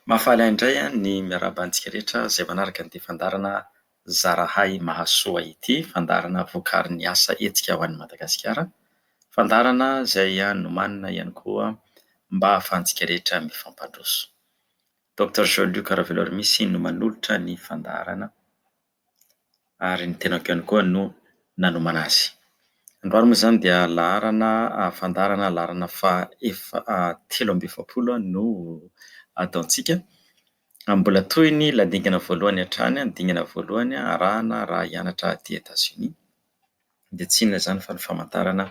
Mahafaly ahy indray ny miarahaba antsika rehetra izay manaraka an'ity fandaharana Zarahay Mahasoa ity, fandaharana vokarin'ny asa hetsika ho an'i Madagasikara, fandaharana izay nomanina ihany koa mba ahafahantsika rehetra mifampandroso. Docteur Jean Luc Raveloarimisy no manolotra ny fandaharana. Ary ny tenako ihany koa no nanomana azy. Androany moa izany dia laharana fandaharana laharana faha efa 43 no ataontsika. Mbola toy ny ilay dingana voalohany hatrany, ny dingana voalohany arahana raha hianatra aty Etazonia. Dia tsy inona izany fa ny famantarana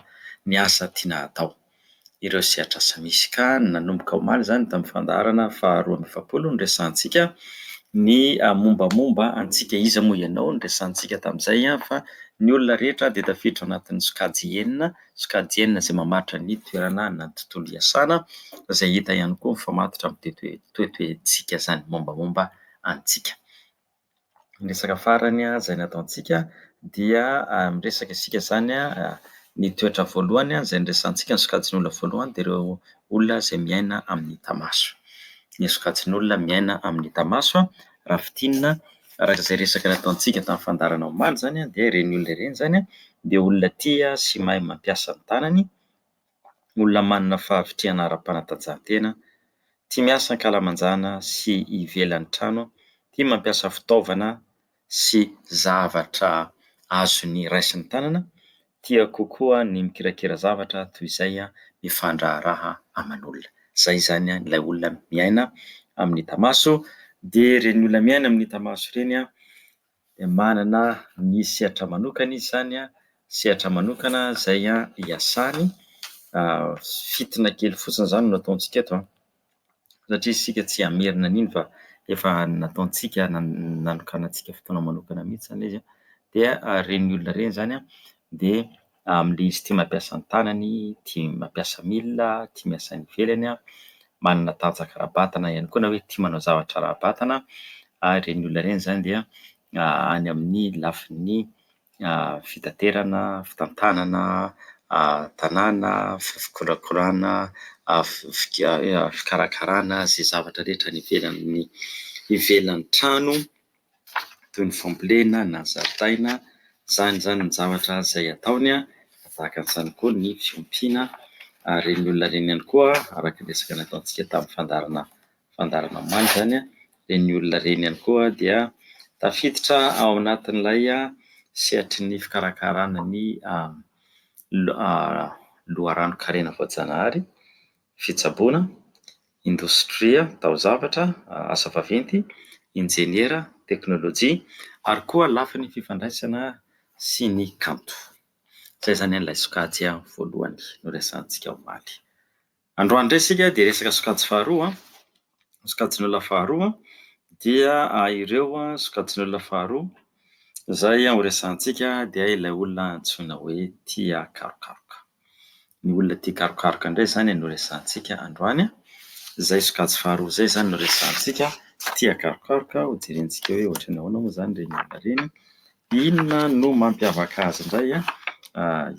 ny asa tiana hatao, ireo sehatr'asa misy. Ka nanomboka omaly izany tamin'ny fandaharana faha 42 niresahantsika ny mombamomba antsika, iza moa ianao, niresahantsika tamin'izay fa ny olona rehetra dia tafiditra ao anatin'ny sokajy enina, sokajy enina izay mamaritra ny toerana na ny tontolo iasana, izay hita ihany koa mifamatotra amin'ny toetoentsika izany, mombamomba antsika. Ny resaka farany izay nataontsika dia miresaka isika izany ny toetra voalohany izay niresahantsika, ny sokajin'olona voalohany dia ireo olona izay miaina amin'ny hita maso. Ny sokajin'olona miaina amin'ny hita maso, raha fintinina araka izay resaka nataontsika tamin'ny fandaharana omaly izany dia ireny olona ireny izany dia olona tia sy mahay mampiasa ny tanany, olona manana fahavitrihana ara-panatanjahantena, tia miasa ankalamanjana sy ivelan'ny trano, tia mampiasa fitaovana sy zavatra azony raisin'ny tanana, tia kokoa ny mikirakira zavatra toy izay mifandraharaha aman'olona. Izay izany ilay olona miaina amin'ny hita maso. Dia ireny olona miaina amin'ny hita maso ireny dia manana ny sehatra manokana izy izany, sehatra manokana izay iasany. Fintina kely fotsiny izany no ataontsika eto an, satria isika tsy hamerina an'iny fa efa nataontsika, nanokanantsika fotoana manokana mihitsy izany ilay izy an. Dia ireny olona ireny izany an, dia amin'ilay izy tia mampiasa ny tanany, tia mampiasa milina, tia miasa any ivelany, manana tanjaka ara-batana ihany koa na hoe tia manao zavatra ara-batana ary ireny olona ireny izany dia any amin'ny lafiny fitaterana, fitantanana tanàna, fikolakolana, fikarakarana izay zavatra rehetra any ivelan'ny ivelan'ny trano. toy ny fambolena na ny zaridaina, izany izany ny zavatra izay ataony, tahaka an'izany koa ny fiompiana ary ireny olona ireny ihany koa araka ny resaka nataontsika tamin'ny fandaharana fandaharana omaly izany, ireny olona ireny ihany koa dia tafiditra ao anatin'ilay sehatry ny fikarakarana ny loharanon-karena voajanahary, fitsaboana. indostria, taozavatra, asa vaventy, injeniera, teknolojia ary koa lafiny fifandraisana sy ny kanto. Izay izany ilay sokajy voalohany noresahantsika omaly. Androany indray isika dia hiresaka sokajy faharoa, ny sokajin'olona faharoa dia ireo sokajin'olona faharoa izay horesahantsika dia ilay olona antsoina hoe tia karokaroka. Ny olona tia karokaroka indray izany no resahantsika androany. Izay sokajy faharoa izay izany no resahantsika, tia karokaroka, hojerentsika hoe ohatran'ny ahoana moa izany ireny olona ireny, inona no mampiavaka azy indray,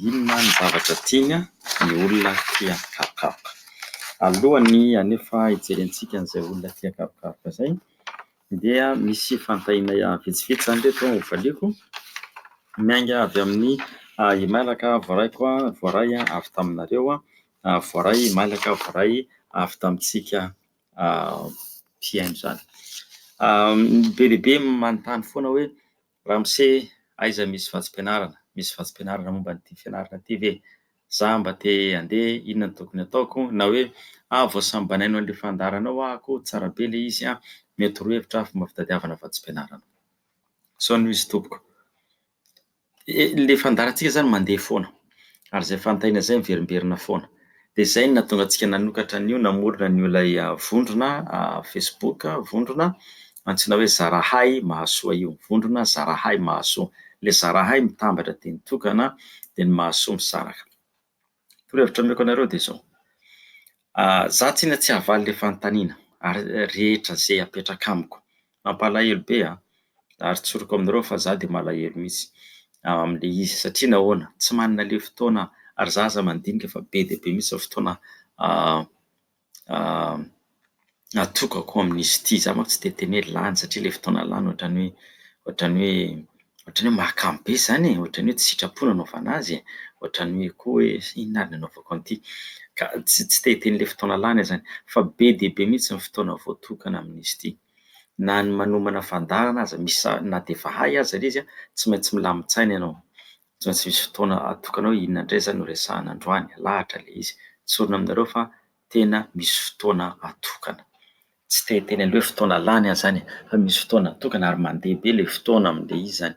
inona ny zavatra tiany ny olona tia karokaroka. Alohan'ny anefa hijerentsika an'izay olona tia karokaroka izay dia misy fanontaniana vitsivitsy izany ireto hovaliako, miainga avy amin'ny imailaka voaraiko, voaray avy taminareo, voaray imailaka voaray avy tamintsika mpihaino izany. Be dia be manontany foana hoe ramose aiza misy vatsim-pianarana, misy vatsim-pianarana momba an'ity fianarana ity ve? Za mba te handeha, inona no tokony ataoko? Na hoe ah vao samy mba nahaino an'ilay fandaharanao aho ko, tsara be ilay izy an, mety torohevitra fomba fitadiavana vatsim-pianarana. Sao no izy tompoko. Ilay fandaharantsika izany mandeha foana ary izay fanontaniana izay miverimberina foana. Dia izay no nahatonga antsika nanokatra an'io, namorona an'io ilay vondrona Facebook, vondrona antsoina hoe Zarahay Mahasoa io, vondrona Zarahay Mahasoa. Ilay Zarahay mitambatra teny tokana dia ny Mahasoa misaraka. Torohevitra omeko anareo dia izao, za tsinona tsy hahavaly ilay fanontaniana ary rehetra izay apetraka amiko, mampalahelo be an! Ary tsoriko aminareo fa za dia malahelo mihitsy amin'ilay izy satria nahoana? Tsy manana ilay fotoana aho ary za aza mandinika fa be dia be mihitsy ny fotoana. Atokako amin'izy ity. Izaho manko tsy te hiteny hoe lany satria ilay fotoana lany ohatran'ny hoe ohatran'ny hoe ohatran'ny hoe mahakamo be izany e! Ohatran'ny hoe tsy sitrapo nanaovana azy e! Ohatran'ny hoe koa hoe inona ary no nanaovako an'ity? Ka tsy tsy te hiteny ilay fotoana lany aho izany fa be dia be mihitsy ny fotoana voatokana amin'izy ity. Na ny manomana fandaharana aza misy na dia efa hay aza ilay izy tsy maintsy milamin-tsaina ianao. Tsy maintsy misy fotoana atokana hoe inona indray izany no resahana androany, alahatra ilay izy. Tsorina aminareo fa tena misy fotoana atokana. Tsy te hiteny an'ilay hoe fotoana lany aho izany e, fa misy fotoana atokana ary mandeha be ilay fotoana amin'ilay izy izany.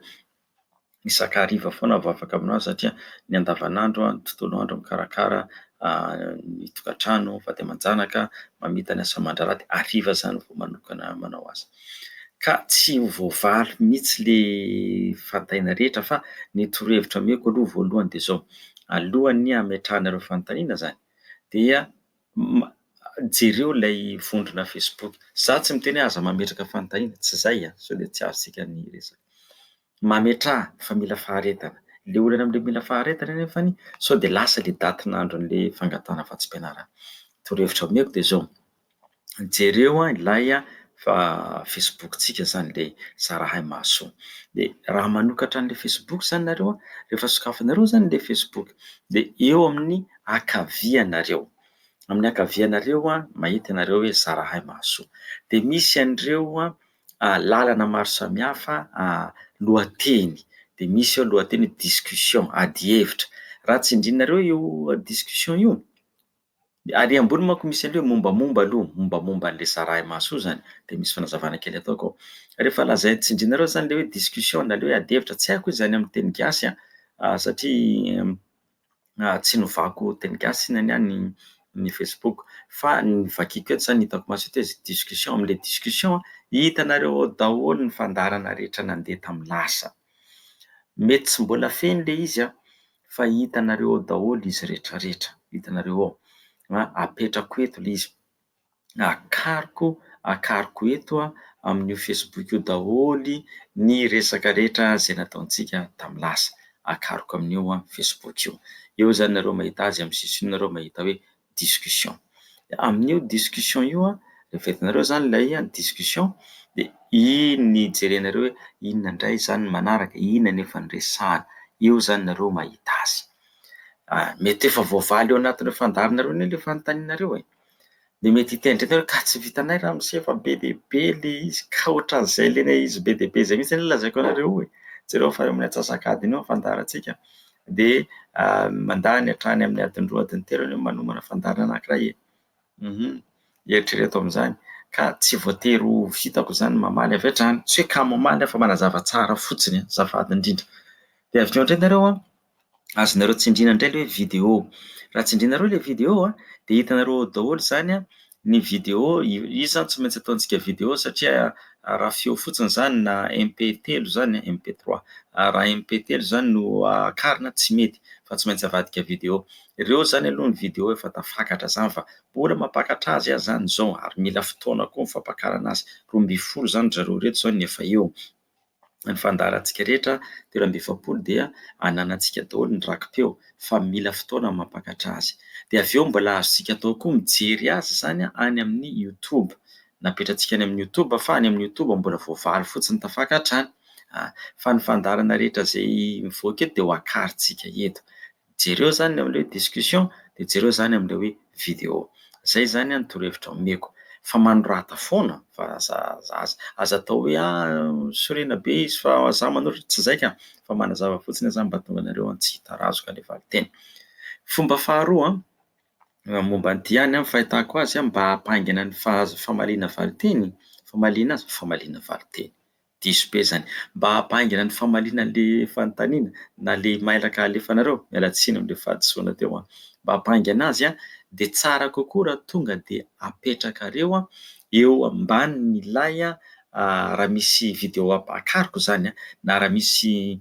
Isan-kariva foana vao afaka aminao satria ny andavanandro, ny tontolo andro mikarakara ny tokantrano, vady aman-janaka, mamita ny asa aman-draharaha dia hariva izany vao manokana manao asa. Ka tsy ho voavaly mihitsy ilay fanontaniana rehetra fa ny torohevitra omeko aloha voalohany dia izao, alohan'ny hametrahanareo fanontaniana izany dia jereo ilay vondrona Facebook. Izaho tsy miteny hoe aza mametraka fanontaniana, tsy izay an, sao dia tsy azontsika ny resaka. Mametraha fa mila faharetana. Ilay olana amin'ilay mila faharetana anefany sao dia lasa ilay datin'andron'ilay fangatahana vatsim-pianarana. Torohevitra omeko dia izao, jereo ilay Facebook-tsika izany ilay Zarahay Mahasoa. Dia raha manokatra an'ilay Facebook izany nareo, rehefa sokafanareo izany ilay Facebook dia eo amin'ny ankavianareo, amin'ny ankavianareo mahita ianareo hoe Zarahay Mahasoa. Dia misy an'ireo lalana maro samihafa lohateny, dia misy eo lohateny hoe discussion, adihevitra. Raha tsindrinareo io discussion io, ary ambony manko misy an'ilay hoe mombamomba aloha, mombamomba an'ilay Zarahimahasoa izany, dia misy fanazavana kely ataoko ao. Rehefa lazaina, tsindrinareo izany ilay hoe discussion na ilay hoe adihevitra, tsy haiko izany amin'ny teny gasy an, satria tsy novako teny gasy ny ahy ny ny facebook fa ny vakiko eto izany hitako maso eto hoe discussion, amin'ilay discussion hitanareo ao daholo ny fandaharana rehetra nandeha tamin'ny lasa. Mety tsy mbola feno ilay izy an, fa hitanareo ao daholo izy rehetra rehetra, hitanareo ao. Apetrako eto ilay izy. Akariko, akariko eto amin'io Facebook io daholo ny resaka rehetra izay nataontsika tamin'ny lasa. Akariko amin'io Facebook io. Eo izany nareo mahita azy, amin'ny sisiny eo nareo mahita hoe discussion. Amin'io discussion io, rehefa hitanareo izany ilay discussion dia iny jerenareo hoe inona indray izany ny manaraka, inona no efa noresahana. Eo izany nareo mahita azy. Mety efa voavaly ao anatin'ireo fandaharanareo anie ilay fanontanianareo e! Dia mety hiteny indray nareo ka tsy vitanay ramose fa be dia be ilay izy ka ohatran'izay ilay izy be dia be izay mihitsy anie lazaiko anareo io e! Jereo fa eo amin'ny antsasak'adiny eo ny fandaharantsika dia mandany hatrany amin'ny adiny roa adiny telo anie manomana fandaharana anankiray e! Eritrereto amin'izany ka tsy voatery ho vitako izany ny mamaly avy hatrany, tsy hoe kamo hamaly aho fa manazava tsara fotsiny azafady indrindra. Dia avy eo indray nareo an! Azonareo tsindriana indray ilay hoe vidéo. Raha tsindrinareo ilay vidéo dia hitanareo ao daholo izany ny vidéo. Io izany tsy maintsy ataontsika vidéo satria raha feo fotsiny izany na MP telo izany, MP trois, raha MP telo izany no akarina tsy mety fa tsy maintsy avadika vidéo. Ireo izany aloha ny vidéo efa tafakatra izany fa mbola mampakatra azy aho izany izao ary mila fotoana koa ny fampakarana azy. 12 izany ry zareo ireto izao no efa eo. Ny fandaharantsika rehetra 43 dia ananantsika daholo ny raki-peo fa mila fotoana ny mampakatra azy. Dia avy eo mbola azontsika atao koa mijery azy izany any amin'ny youtube. Napetratsika any amin'ny youtube fa any amin'ny youtube mbola voavaly fotsiny tafakatra any. Fa ny fandaharana rehetra izay mivoaka eto dia ho akarintsika eto. Jereo izany amin'ilay hoe discussion dia jereo izany amin'ilay hoe vidéo. Izay izany ny torohevitra omeko. Fa manorata foana fa aza aza aza atao hoe sorena be izy fa za manoratra, tsy izay ka! Fa manazava fotsiny aho izany mba hahatonga anareo tsy hitarazoka ilay valinteny. Fomba faharoa momba an'ity ihany ny fahitako azy mba hampahaingana ny famaliana valinteny, famaliana azy, famaliana valinteny. Diso be izany. Mba hampahaingana ny famaliana an'ilay fanontaniana na ilay mailaka alefanareo, miala tsiny amin'ilay fahadisoana teo an! Mba hampahaingana azy dia tsara kokoa raha tonga dia apetrakareo eo ambanin'ilay raha misy vidéo akariko izany na raha misy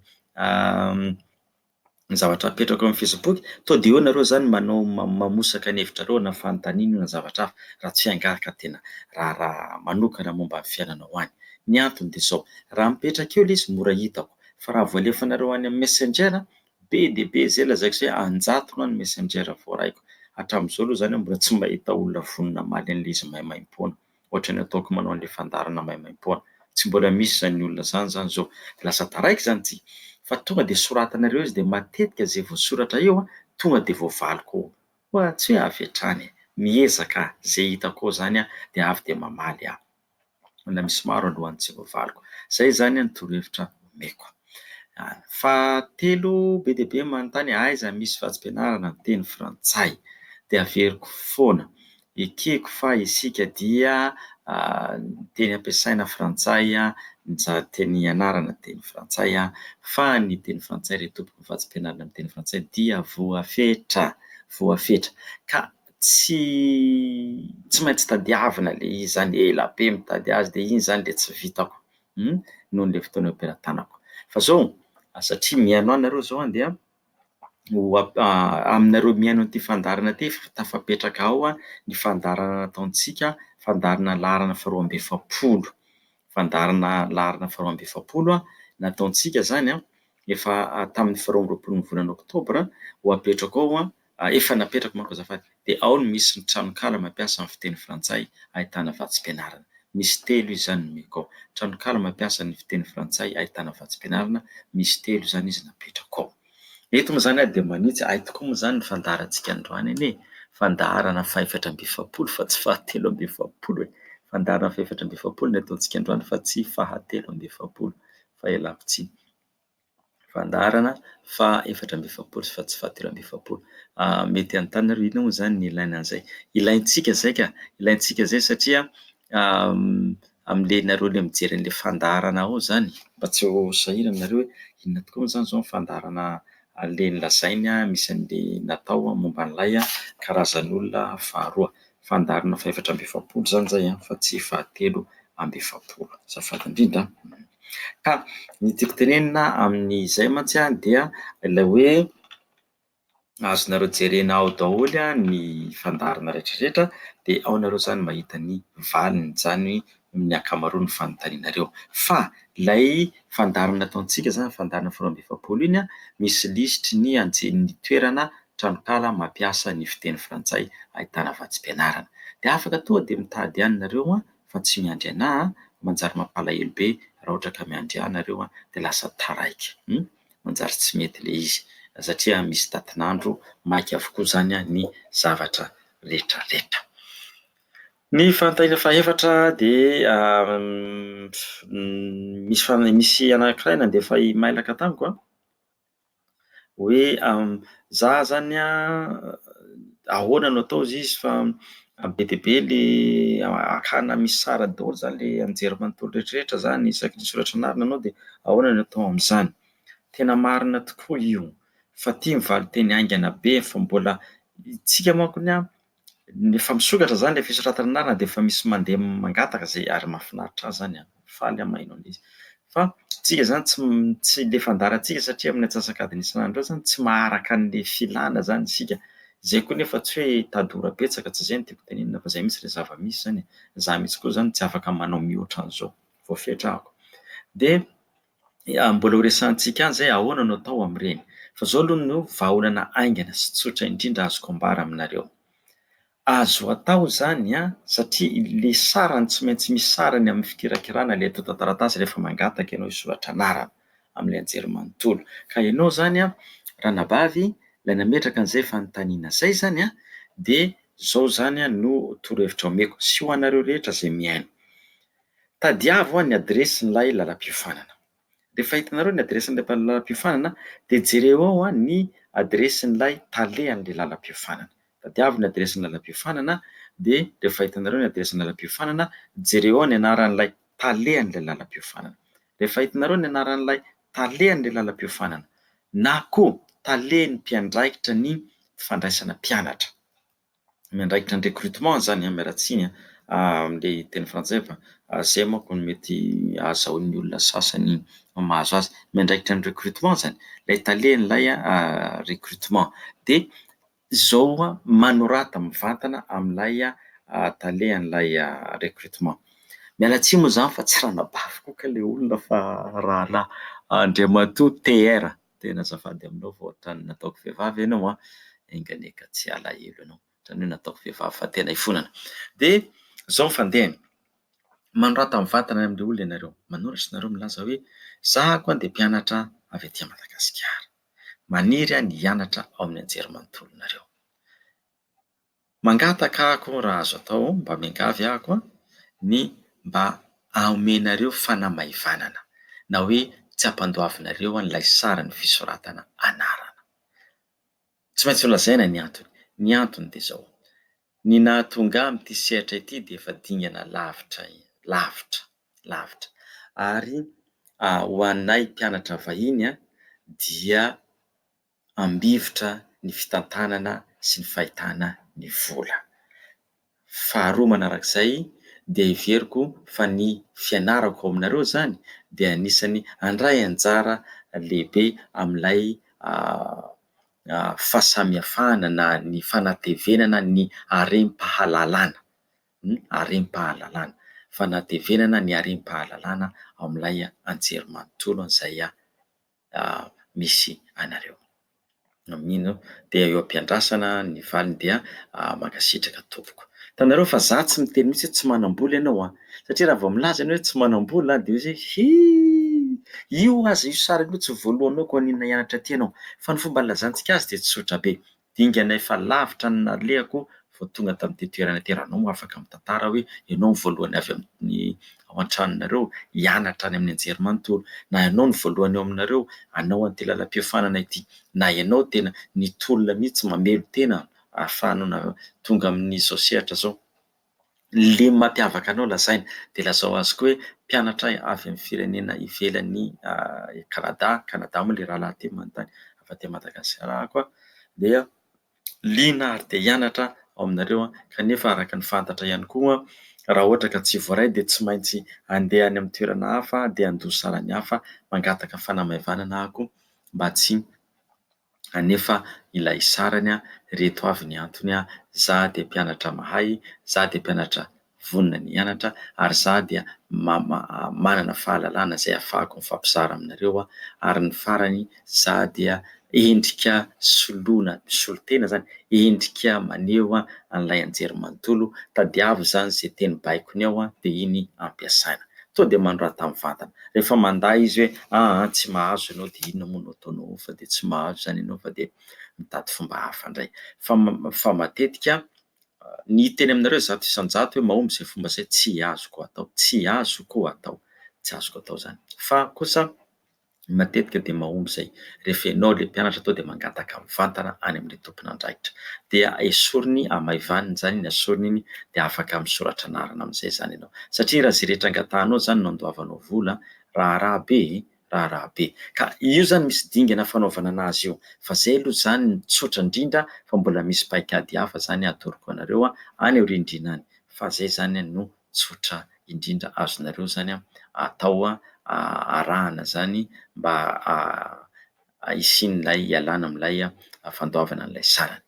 ny zavatra apetrako eo amin'ny Facebook, to dia eo nareo zany manao mamosaka ny hevitrareo na fanontaniana io na zavatra hafa raha tsy angaha ka tena raharaha manokana momba ny fiainanao any. Ny antony dia izao, raha mipetraka eo ilay izy mora hitako fa raha vao alefanareo any amin'ny messenger be dia be izay lazaiko izay an-jatony ny messenger voaraiko. Hatramin'izao aloha izany aho mbola tsy mahita olona vonona hamaly an'ilay izy maimaimpoana. Ohatran'ny ataoko manao an'ilay fandaharana maimaimpoana. Tsy mbola misy izany olona izany izany izao. Dia lasa taraiky izany ity. Fa tonga dia soratanareo izy dia matetika izay voasoratra eo tonga dia voavaliko ao. Koa tsy hoe avy hatrany e. Miezaka aho. Izay hitako ao izany dia avy dia mamaly aho. Mbola misy maro alohan'ny tsy voavaliko. Izay izany ny torohevitra omeko. Fahatelo, be dia be manontany aiza misy vatsim-pianarana ny teny frantsay. Dia averiko foana, ekeko fa isika dia ny teny ampiasaina frantsay, ny teny ianarana teny frantsay, fa ny teny frantsay ry tompoko ny vatsim-pianarana amin'ny teny frantsay dia voafetra, voafetra. Ka tsy tsy maintsy tadiavina ilay izy izany, ela be mitady azy dia iny izany ilay tsy vitako noho ilay fotoana eo am-pelatanako. Fa izao, satria mihaino ahy nareo izao dia ho aminareo mihaino an'ity fandaharana ity efa tafapetraka ao ny fandaharana nataontsika, fandaharana laharana faharoa amby efapolo, fandaharana laharana faharoa amby efapolo nataontsika izany efa tamin'ny faharoa amby roapolon'ny volana oktobra, ho apetrako ao Efa napetrako manko azafady. Dia ao no misy ny tranonkala mampiasa ny fiteny frantsay ahitana vatsim-pianarana. Misy telo izy izany nomeko ao. Tranonkala mampiasa ny fiteny frantsay ahitana vatsim-pianarana, misy telo izany izy napetrako ao. Eto moa izany aho dia manitsy, hay tokoa moa izany ny fandaharantsika androany anie e! Fandaharana fahefatra amby efapolo fa tsy fahatelo amby efapolo e! Fandaharana fahefatra amby efapolo ny ataontsika androany fa tsy fahatelo amby efapolo fa ialako tsiny. Fandaharana faha 44 fa tsy faha 43. Mety hanontany nareo inona moa izany ny ilaina an'izay. Ilaintsika izay ka, ilaintsika izay satria amin'ilay nareo ilay mijery an'ilay fandaharana ao izany, mba tsy ho sahirana nareo hoe inona tokoa moa izany izao ny fandaharana ilay nolazainy misy an'ilay natao momba an'ilay karazan'olona faharoa. Fandaharana faha 44 izany izay fa tsy faha 43. Azafady indrindra. Ka ny tiako tenenina amin'izay mantsy dia ilay hoe azonareo jerena ao daholo ny fandaharana rehetra rehetra dia ao nareo izany mahita ny valiny izany ny ankamaroan'ny fanontanianareo. Fa ilay fandaharana nataontsika izany, fandaharana faharoa amby efapolo iny, misy lisitry ny anjelin'ny toerana tranonkala mampiasa ny fiteny frantsay ahitana vatsim-pianarana. Dia afaka tonga dia mitady ihany nareo fa tsy miandry anà a, manjary mampalahelo be raha ohatra ka miandry ahy nareo dia lasa taraiky, manjary tsy mety ilay izy satria misy datin'andro maika avokoa izany ny zavatra rehetrarehetra. Ny fanontaniana fahefatra dia misy misy anankiray nandefa imailaka tamiko an, hoe za zany an, ahoana no atao hozy izy fa be dia be le akana misy sary daholo zany le anjerimanontolo rehetrarehetra zany isaky ny soratra anarana anao dia ahoana no atao amin'izany. Tena marina tokoa io fa ity ny valinteny haingana be fa mbola isika manko ny an, efa misokatra zany le fisoratana anarana dia efa misy mandeha mangataka zay ary mahafinaritra ahy zany an, faly aho maheno an'izy. Fa tsika zany tsy tsy le fandaharantsika satria amin'ny antsasak'adiny isan'andro eo zany tsy maharaka an'le filana zany isika. Zay koa nefa tsy hoe hitady ora betsaka tsy zay no tiako tenenina fa zay mihitsy le zava-misy zany e. Za mihitsy koa zany tsy afaka manao mihoatra an'izao, voafetra ahako. Dia mbola ho resahantsika any izay ahoana no atao amin'ireny. Fa izao aloha no vahaolana haingana sy tsotra indrindra azoko ambara aminareo. Azo atao izany an, satria ilay sarany tsy maintsy misy sarany amin'ny fikirakirana ilay antontan-taratasy rehefa mangataka ianao hisoratra anarana amin'ilay anjerimanontolo. Ka ianao izany an, ranabavy, ilay nametraka an'izay fanontaniana izay izany an, dia izao izany no torohevitra omeko sy ho anareo rehetra izay mihaino. Tadiavo ny adiresin'ilay lalam-piofanana. Rehefa hitanareo ny adiresin'ilay lalam-piofanana dia jereo ao ny adiresin'ilay talehan'ilay lalam-piofanana. Tadiavo ny adiresin'ny lalam-piofanana dia rehefa hitanareo ny adiresin'ny lalam-piofanana, jereo ao ny anaran'ilay talehan'ilay lalam-piofanana. Rehefa hitanareo ny anaran'ilay talehan'ilay lalam-piofanana na koa talen'ny mpiandraikitra ny fandraisana mpianatra. Miandraikitra ny recrutement zany an, miala tsiny an, amin'ilay teny frantsay fa zay manko no mety ahazahoan'ny olona sasany mahazo azy. Miandraikitra ny recrutement zany, ilay talen'ilay recrutement. Dia izao manorata mivantana amin'ilay talehan'ilay recrutement. Miala tsiny moa izany fa tsy ranabavy koa kay ilay olona fa rahalahy Andriamatoa TR. Tena azafady aminao fa ohatran'ny nataoko vehivavy ianao an! Enga anie ka tsy halahelo ianao. Ohatran'ny hoe nataoko vehivavy fa tena ifonana. Dia izao ny fandehany. Manorata mivantana any amin'ilay olona ianareo. Manoratra ianareo milaza hoe za koa dia mpianatra avy aty Madagasikara. Maniry aho ny hianatra ao amin'ny anjerimanontolonareo. Mangataka aho koa raha azo atao, mba miangavy aho koa ny mba omenareo fanamaivanana na hoe tsy ampandoavinareo an'ilay sarin'ny fisoratana anarana. Tsy maintsy holazaina ny antony. Ny antony dia izao, ny nahatonga ahy amin'ity sehatra ity dia efa dingana lavitra, lavitra, lavitra. Ary ho anay mpianatra vahiny dia ambivitra ny fitantanana sy ny fahitana ny vola. Faharoa manarak'izay dia heveriko fa ny fianarako ao aminareo izany dia anisan'ny handray anjara lehibe amin'ilay fahasamihafana na ny fanatevenana ny harem-pahalalana, harem-pahalalana, fanatevenana ny harem-pahalalana ao amin'ilay anjerimanontolo izay misy anareo. Mino dia eo am-piandrasana ny valiny dia mankasitraka tompoko. Hitanareo fa za tsy miteny mihitsy hoe tsy manam-bola ianao an! Satria raha vao milaza ianao hoe tsy manam-bola dia hoy izy hoe hii! Io aza io sarany io tsy voaloanao koa haninona hianatra aty ianao. Fa ny fomba nilazantsika azy dia tsotra be. Dingana efa lavitra ny nalehako vao tonga tamin'ity toerana ity. Raha anao moa afaka mitantara hoe ianao no voalohany avy amin'ny ao an-tranonareo hianatra any amin'ny anjerimanontolo, na ianao no voalohany ao aminareo hanao an'ity lalam-piofanana ity, na ianao tena nitolona mihitsy mamelon-tena ahafahanao tonga amin'izao sehatra izao. Le mampiavaka anao lazaina dia lazao azy koa hoe mpianatra avy amin'ny firenena ivelan'i Canada, Canada moa ilay rahalahy teo manontany avy aty Madagasikara aho koa dia liana ary te hianatra ao aminareo kanefa araka ny fantatra ihany koa raha ohatra ka tsy voaray dia tsy maintsy handeha any amin'ny toerana hafa dia handoa sarany hafa, mangataka fanamaivanana aho koa mba tsy Anefa ilay sarany a, ireto avy ny antony a, za dia mpianatra mahay, za dia mpianatra vonona ny hianatra ary za dia manana fahalalana izay ahafahako mifampizara aminareo a, ary ny farany za dia endrika soloina, misolo tena zany, endrika maneho an'ilay anjerimanontolo, tadiavo zany izay teny baikony ao dia iny ampiasaina. Tonga dia manorata mivantana. Rehefa mandà izy hoe aa tsy mahazo ianao dia inona moa no ataonao ao fa dia tsy mahazo izany ianao fa dia mitady fomba hafa indray. Fa fa matetika ny hiteny aminareo 100% hoe mahomby izay fomba izay tsy azoko atao, tsy azoko atao, tsy azoko atao izany. Fa kosa Matetika dia mahomby izay. Rehefa ianao ilay mpianatra tonga dia mangataka mivantana any amin'ilay tompon'andraikitra. Dia esoriny, hamaivaniny izany iny, asoriny iny dia afaka misoratra anarana amin'izay izany ianao. Satria raha izay rehetra angatahanao izany no andoavanao vola, raharaha be e! Raharaha be. Ka io izany misy dingana fanaovana an'azy io. Fa izay aloha izany ny tsotra indrindra fa mbola misy paikady hafa izany hatoroko anareo any aoriandriana any. Fa izay izany no tsotra indrindra azonareo zany atao arahana zany mba hisian'ilay hialana amin'ilay fandoavana an'ilay sarany.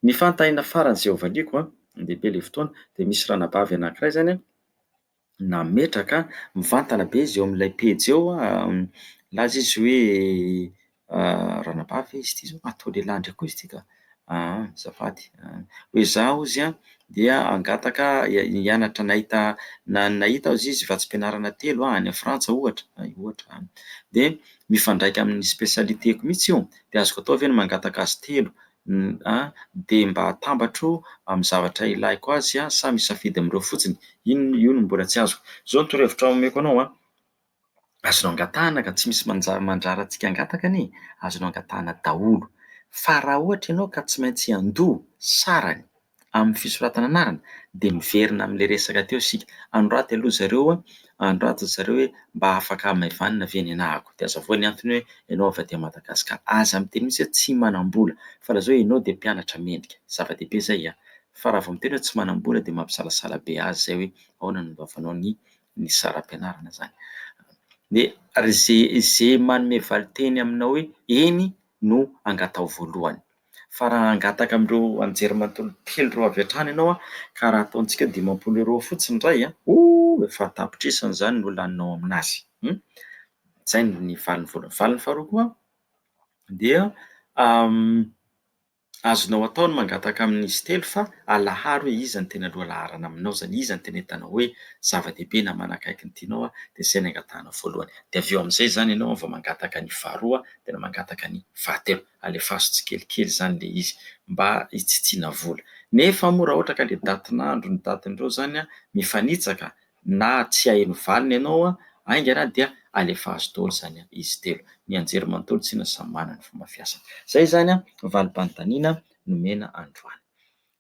Ny fanontaniana farany izay hovaliako an, lehibe ilay fotoana, dia misy ranabavy anankiray zany an, nametraka mivantana be izy eo amin'ilay pejy eo, nilaza izy hoe Ranabavy ve izy ity zao? Atao lehilahy indray koa izy ity ka! Aa azafady, hoe izaho hozy an dia hangataka hianatra nahita nahita hozy izy vatsim-pianarana telo any Frantsa ohatra, ohatra dia mifandraika amin'ny spécialité-ko mihitsy io, dia azoko atao ve ny mangataka azy telo dia mba atambatro amin'ny zavatra ilaiko azy sa misafidy amin'ireo fotsiny? Inona io no mbola tsy azoko. Izao ny torohevitra omeko anao an! Azonao angatahana ka, tsy misy mandrara antsika hangataka anie e, azonao angatahana daholo. Fa raha ohatra ianao ka tsy maintsy handoa sarany amin'ny fisoratana anarana dia miverina amin'ilay resaka teo isika, anoraty aloha zareo an, anoraty ry zareo hoe mba afaka hamaivanina ve ny anahako, dia azavao ny antony hoe ianao avy aty Madagasikara, aza miteny mihitsy hoe tsy manam-bola fa lazao hoe ianao dia mpianatra mendrika, zava-dehibe izay an, fa raha vao miteny hoe tsy manam-bola dia mampisalasala be azy izay hoe ahoana no andoavanao ny ny saram-pianarana izany. Dia ary izay izay manome valin-teny aminao hoe eny no angataho voalohany. Fa raha hangataka amin'ireo anjerimanontolo telo ireo avy hatrany ianao an, ka raha ataontsika 50 euros fotsiny indray an, oh! Efa an-tapitrisany izany no laninao aminazy. Izay ny valiny voalohany. Valiny faharoa koa dia. Azonao atao ny mangataka amin'izy telo fa alaharo hoe iza no tena lohalaharana aminao izany, iza no tena hitanao hoe zava-dehibe na manakaiky ny tianao dia izay no angatahanao voalohany. Dia avy eo amin'izay izany ianao vao mangataka ny faharoa dia mangataka ny fahatelo. Alefaso tsikelikely izany ilay izy mba hitsitsiana vola. Nefa moa raha ohatra ka ilay datin'andro ny datin'ireo izany mifanitsaka na tsy haheno valiny ianao haingana dia alefaso daholo izany izy telo. Ny anjerimanontolo tsinona samy manana ny fomba fiasany. Izay izany valim-panontaniana nomena androany.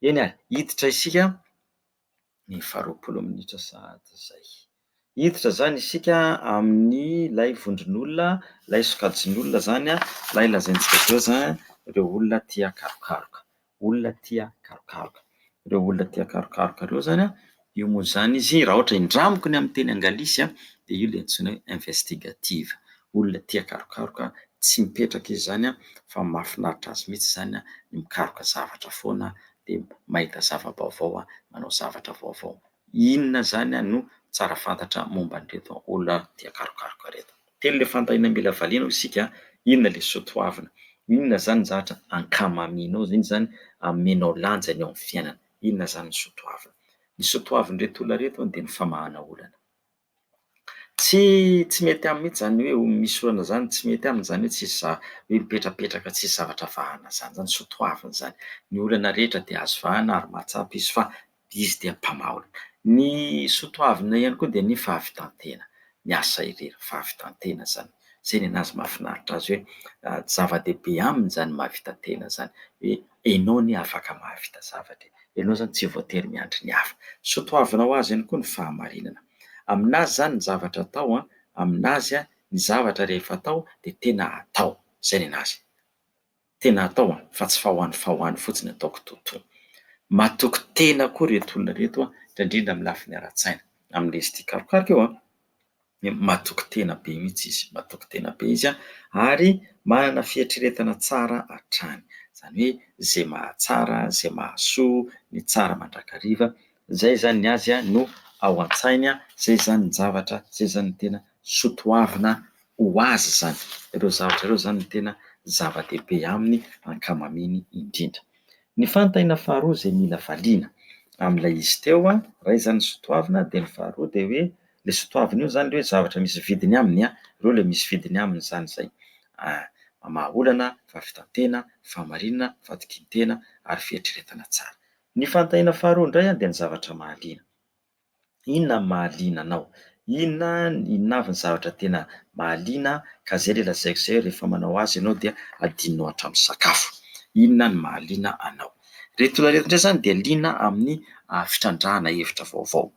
Eny ary, hiditra isika ny faharoapolo minitra sahady izay. Hiditra izany isika amin'ilay vondron'olona, ilay sokajin'olona izany, ilay lazaintsika teo izany, ireo olona tia karokaroka. Olona tia karokaroka. Ireo olona tia karokaroka ireo izany, io moa izany izy, raha ohatra indramiko ny amin'ny teny anglisy dia io ilay antsoina hoe investigative. Olona tia karokaroka, tsy mipetraka izy izany fa mahafinaritra azy mihitsy izany ny mikaroka zavatra foana dia mahita zava-baovao, manao zavatra vaovao. Inona izany no tsara fantatra momba an'ireto olona tia karokaroka ireto? Telo ilay fanontaniana mila valiana hoy isika, inona ilay soa toavina? Inona izany ny zavatra ankamamianao, inona izany amenao lanjany eo amin'ny fiainana? Inona izany ny soa toavina? Ny soa toavin'ireto olona ireto dia ny famahana olana. Tsy tsy mety aminy mihitsy izany hoe misy olana izany, tsy mety aminy izany hoe tsisy za- hoe mipetrapetraka tsisy zavatra vahana izany, izany soa toavina izany. Ny olana rehetra dia azo vahana ary mahatsapa izy fa izy dia mpamaha olana. Ny soa toavina ihany koa dia ny fahavitan-tena, miasa irery, fahavitan-tena izany. Izay ny an'azy mahafinaritra azy hoe zava-dehibe aminy izany mahavita tena izany, hoe enao anie afaka mahavita zavatra e, enao izany tsy voatery miandry ny hafa. Soa toavina ho azy ihany koa ny fahamarinana. Aminazy izany ny zavatra atao an, aminazy ny zavatra rehefa atao dia tena atao, izay ny anazy. Tena atao an, fa tsy fa ho any fa ho any fotsiny atao kitoatoa. Matoky tena koa ireto olona ireto an, indrindra indrindra amin'ny lafiny ara-tsaina. Amin'ilay izy tia karokaroka io an, dia matoky tena be mihitsy izy, matoky tena be izy an, ary manana fieritreretana tsara hatrany. Izany hoe izay mahatsara, izay mahasoa, ny tsara mandrakariva, izay izany ny azy no ao an-tsainy, izay izany ny zavatra, izay izany ny tena soatoavina ho azy izany. Ireo zavatra ireo izany no tena zava-dehibe aminy, ankamamiany indrindra. Ny fanontaniana faharoa izay mila valiana amin'ilay izy teo, iray izany ny soatoavina dia ny faharoa dia hoe ilay soatoavina io izany ilay hoe zavatra misy vidiny aminy, ireo ilay misy vidiny aminy izany izay. Mamaha olana, fahavitan-tena, fahamarinana, fahatokian-tena ary fieritreretana tsara. Ny fanontaniana faharoa indray dia ny zavatra mahaliana. Inona no mahaliana anao? Inona inona avy ny zavatra tena mahaliana ka izay ilay lazaiko izay rehefa manao azy ianao dia adinonao hatramin'ny sakafo. Inona no mahaliana anao? Ireto olona ireto indray izany dia liana amin'ny fitrandrahana hevitra vaovao.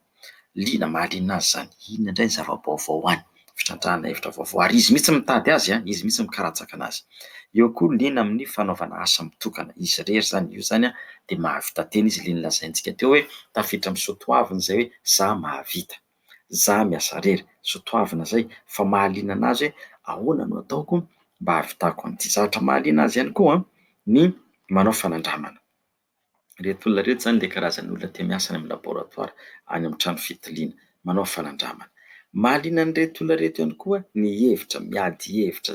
Liana, mahaliana azy izany. Inona indray ny zava-baovao any? Fitrandrahana hevitra vaovao. Ary izy mihitsy mitady azy, izy mihitsy mikaratsaka anazy. Eo koa liana amin'ny fanaovana asa mitokana. Izy irery izany, io izany dia mahavita tena izy, ilay nolazaintsika teo hoe tafiditra amin'ny soatoavina izay hoe za mahavita, za miasa irery. Soatoavina izay fa mahaliana anazy hoe ahoana no ataoko mba hahavitako an'ity. Zavatra mahaliana azy ihany koa ny manao fanandramana. Ireto olona ireto izany dia karazan'olona tia miasa any amin'ny laboratoara, any amin'ny trano fitiliana, manao fanandramana. Mahaliana an'ireto olona ireto ihany koa ny hevitra, miady hevitra,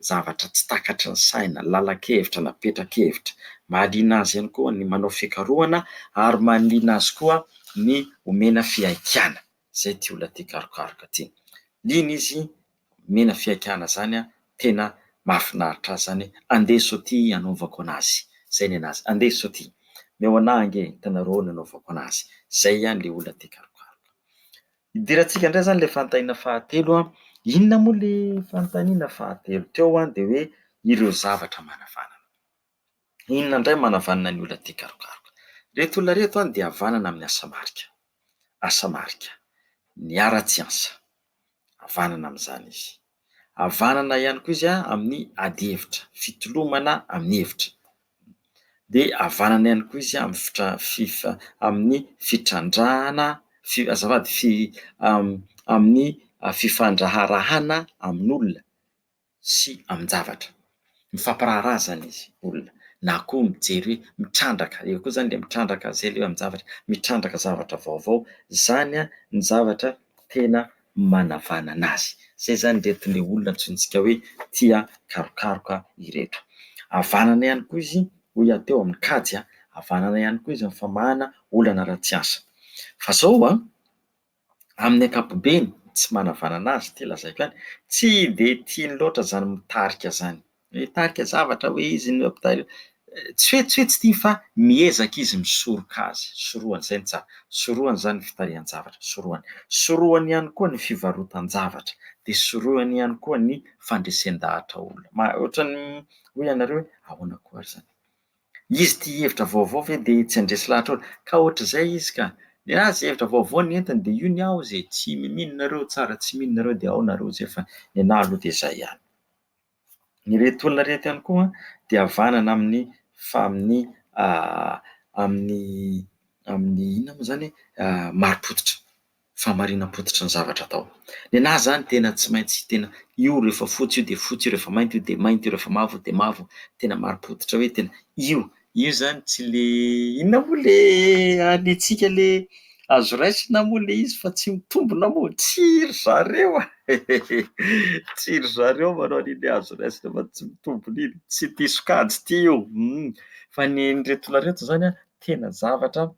zavatra tsy takatry ny saina, lalan-kevitra na petra-kevitra. Mahaliana azy ihany koa ny manao fikarohana ary mahaliana azy koa ny omena fihaikana. Izay ity olona tia karokaroka ity. Liana izy omena fihaikana izany tena mahafinaritra azy izany hoe andeso aty hanaovako anazy, izay ny anazy, andeso aty, omeo anah ange hitanareo ny hanaovako anazy, izay ihany ilay olona tia karokaroka. Idirantsika indray izany ilay fanontaniana fahatelo, inona moa ilay fanontaniana fahatelo teo dia hoe ireo zavatra manavanana. Inona indray no manavanana ny olona tia karokaroka? Ireto olona ireto dia havanana amin'ny asa marika, asa marika, ny ara-tsiansa, havanana amin'izany izy. Havanana ihany koa izy amin'ny ady hevitra, fitolomana amin'ny hevitra. Dia havanana ihany koa izy amin'ny fitra- fifa- amin'ny fitrandrahana, fi- azafady, fi- amin'ny fifandraharahana amin'olona. sy amin-javatra. Mifampiraharaha izany izy olona na koa mijery hoe mitrandraka, eo koa izany ilay mitrandraka izay ilay hoe amin-javatra, mitrandraka zavatra vaovao, izany ny zavatra tena manavanana azy. Izay izany ireto ilay olona antsointsika hoe tia karokaroka ireto. Havanana ihany koa izy. hoy aho teo amin'ny kajy, havanana ihany koa izy amin'ny famahana olana ara-tsiansa. Fa izao an, amin'ny ankapobeny, tsy manavanana azy ity lazaiko ihany, tsy dia tiany loatra izany mitarika izany. Mitarika zavatra hoe izy no mpitarika, tsy hoe tsy hoe tsy tiany fa miezaka izy misoroka azy, sorohany, izay no tsara, sorohany izany ny fitarihan-javatra, sorohany. Sorohany ihany koa ny fivarotan-javatra, dia sorohany ihany koa ny fandresen-dahatra olona. Ohatran'ny hoy ianareo hoe ahoana koa ary izany? Izy tia hevitra vaovao ve dia tsy handresy lahatra olona? Ka ohatr'izay izy ka. Ny azy hevitra vaovao ny entiny dia io ny ahy ozy e, tsy mino nareo tsara, tsy mino nareo dia ao nareo izay fa ny anah aloha dia izay ihany. Ireto olona ireto ihany koa dia havanana amin'ny amin'ny amin'ny amin'ny inona moa izany e? Marim-pototra. Fahamarinam-pototry ny zavatra atao. Ny anah zany tena tsy maintsy tena io rehefa fotsy io dia fotsy io, rehefa mainty io dia mainty io, rehefa mavo io dia mavo, tena marim-pototra hoe tena io, io zany tsy le inona moa le anitsika le azo raisina moa le izy fa tsy mitombina moa, tsy ry zareo a! Tsy ry zareo manao an'iny azo raisina fa tsy mitombina iny, tsy ity sokajy ity io, fa ny an'ireto olona ireto zany an tena zavatra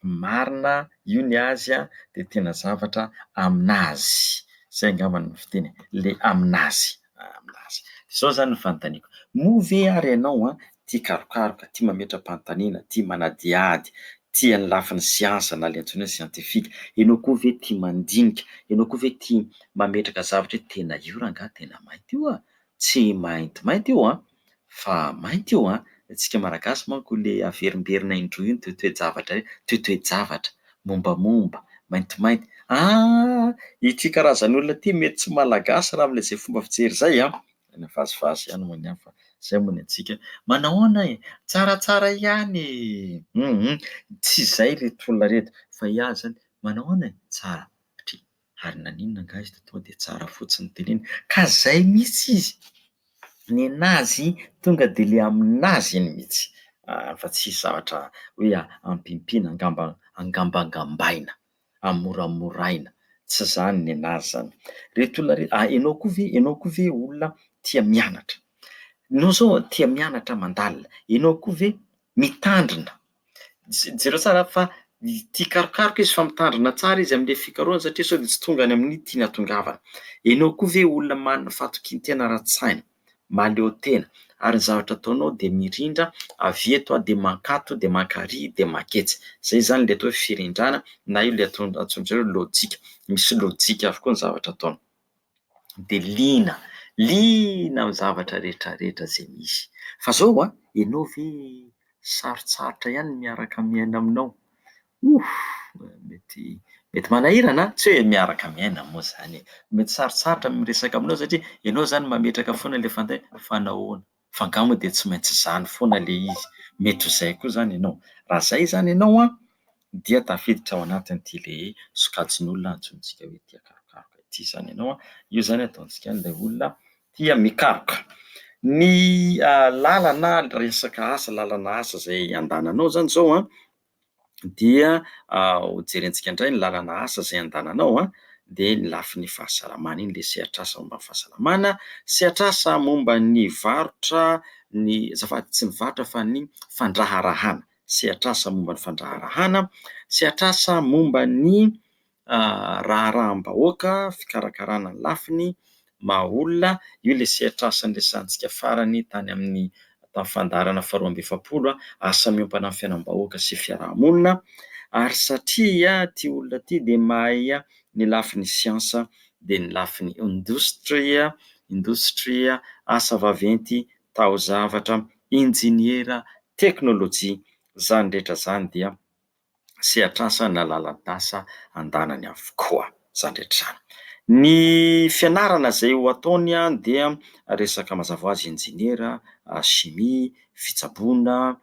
marina io ny azy dia tena zavatra aminazy, zay angamba no fiteny e, le aminazy, aminazy. Zao zany ny fanontaniako, moa ve ary ianao tia karokaroka, tia mametra-panontaniana, tia manadihady, tia ny lafiny siansa na le antsoina hoe siantifika, ianao koa ve tia mandinika, ianao koa ve tia mametraka zavatra hoe tena io rangahy tena mainty io a! Tsy maintimainty io an! Fa mainty io an! Antsika Malagasy manko le averimberina indroa iny toetoe-javatra iny, toetoe-javatra, mombamomba, maintimainty, ah! Ity karazan'olona ity mety tsy Malagasy raha amin'ilay izay fomba fijery izay an! Tena vazivazy ihany moa ny ahy fa izay moa ny antsika. Manahoana e? Tsaratsara ihany e! Hum! Tsy izay ireto olona ireto fa i ahy izany, manahoana e? Tsara. Satria ary naninona angaha izy tonga dia tsara fotsiny tenenina ka zay mihitsy izy, nenazy tonga dia le aminazy iny mihitsy fa tsisy zavatra hoe ampimpiana angamba angambangambaina, amoramoraina, tsy zany nenazy zany. Reto olona reto, ah enao koa ve, enao koa ve olona tia mianatra? Enao zao tia mianatra mandalina, enao koa ve mitandrina? Jereo tsara fa tia karokaroka izy fa mitandrina tsara izy amin'ilay fikarohana satria sao dia tsy tonga any amin'ny tiany hatongavana. Ianao koa ve olona manana fahatokian-tena ara-tsaina, mahaleo tena ary ny zavatra ataonao dia mirindra avy eto dia mankato dia mankary dia manketsy. Izay izany ilay atao hoe firindrana na io ilay antsoin-dry zareo hoe lojika. Misy lojika avokoa ny zavatra ataony. Dia liana, liana amin'ny zavatra rehetra rehetra izay misy. Fa izao an, ianao ve sarotsarotra ihany ny miaraka miaina aminao? Ouf! Mety mety manahirana an! Tsy hoe miaraka miaina moa izany e! Mety sarotsarotra ny miresaka aminao satria ianao izany mametraka foana ilay fanontaniana fa nahoana? Fa angaha moa dia tsy maintsy izany foana ilay izy? Mety ho izay koa izany ianao. Raha izay izany ianao an, dia tafiditra ao anatin'ity ilay sokajin'olona antsointsika hoe tia karokaroka ity izany ianao an. Io izany ataontsika an'ilay olona tia mikaroka. Ny lalana resaka asa, lalana asa izay andananao izany izao an, dia hojerentsika indray ny lalana asa izay andananao an, dia ny lafiny fahasalamana iny ilay sehatr'asa momba ny fahasalamana, sehatr'asa momba ny varotra, ny azafady tsy ny varotra fa ny fandraharahana, sehatr'asa momba ny fandraharahana, sehatr'asa momba ny raharaham-bahoaka, fikarakarana ny lafiny maha olona, io ilay sehatr'asa niresahantsika farany tany amin'ny tamin'ny fandaharana faharoa amby efapolo, asa miompana amin'ny fiainam-bahoaka sy fiaraha-monina, ary satria ity olona ity dia mahay ny lafiny siansa dia ny lafiny indostria, indostria, asa vaventy, taozavatra, injeniera, teknolojia, izany rehetra izany dia sehatr'asa na lalan-dasa andanany avokoa izany rehetra izany. Ny fianarana izay ho ataony dia resaka mazava ho azy injeniera, chimie, fitsaboana,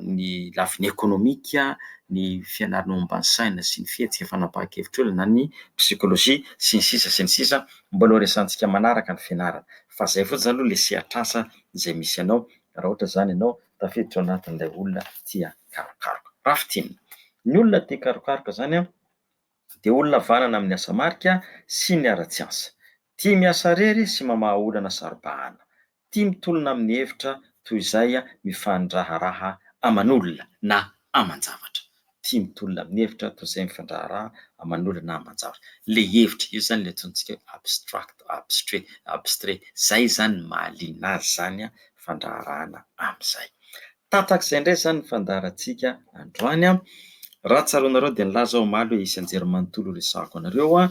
ny lafiny ekonomika, ny fianarana momba ny saina sy ny fihetsika fanapahan-kevitr'olona na ny psikologie sy ny sisa sy ny sisa. Mbola ho resahantsika manaraka ny fianarana fa izay fotsiny aloha ilay sehatr'asa izay misy anao raha ohatra izany ianao tafiditra ao anatin'ilay olona tia karokaroka. Raha fintinina, ny olona tia karokaroka izany dia olona havanana amin'ny asa marika sy ny ara-tsiansa. Tia miasa irery sy mamaha olana saro-bahana. Tia mitolona amin'ny hevitra toy izay mifandraharaha aman'olona na aman-javatra. Tia mitolona amin'ny hevitra toy izay mifandraharaha aman'olona na aman-javatra. Ilay hevitra, io izany ilay antsointsika hoe abstract, abstrait, abstrait. Izay izany no mahaliana azy izany fandraharahana amin'izay. Tapak'izay indray izany ny fandaharantsika androany. Raha tsaroanareo dia nilaza aho omaly hoe hisy anjerimanontolo horesahako anareo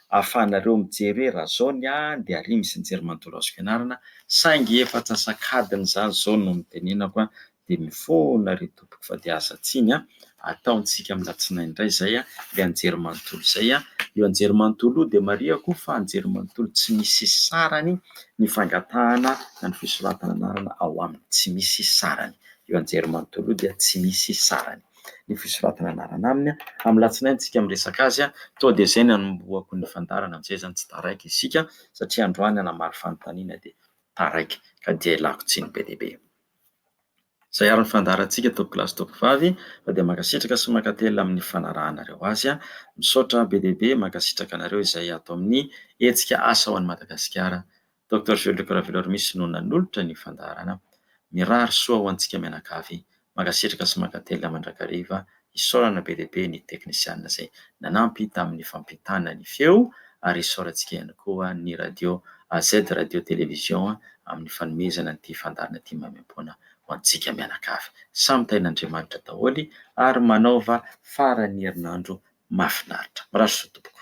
ahafahanareo mijery hoe raha izao ny ahy dia ary misy anjerimanontolo azoko ianarana saingy efa antsasak'adiny izany izao no nitenenako dia mifona ry tompoko fa dia aza tsiny an! Ataontsika amin'ny alatsinainy indray izay ilay anjerimanontolo izay. Io anjerimanontolo io dia marihako fa anjerimanontolo tsy misy sarany ny fangatahana na ny fisoratana anarana ao aminy. Tsy misy sarany. Io anjerimanontolo io dia tsy misy sarany ny fisoratana anarana aminy. Amin'ny alatsinainy isika miresaka azy. Toa dia izay no hanombohako ny fandaharana amin'izay izany tsy taraiky isika satria androany hanamary fanontaniana dia taraiky ka dia ialako tsiny be dia be. Izay ary ny fandaharantsika tompokolahy sy tompokovavy fa dia mankasitraka sy mankatelina amin'ny fanarahanareo azy. Misaotra be dia be, mankasitraka anareo izay ato amin'ny hetsika Asa ho an'i Madagasikara. Docteur Jules Luc Raveloarimisy no nanolotra ny fandaharana. Mirary soa ho antsika mianakavy. Mankasitraka sy mankatelina mandrakariva. Isaorana be dia be ny teknisianina izay nanampy tamin'ny fampitana ny feo ary isaorantsika ihany koa ny radio AZ Radio Télévision amin'ny fanomezana an'ity fandaharana ity maimaimpoana ho antsika mianakavy. Samy tahin'Andriamanitra daholo ary manaova faran'ny herinandro mahafinaritra. Mirary soa tompoko.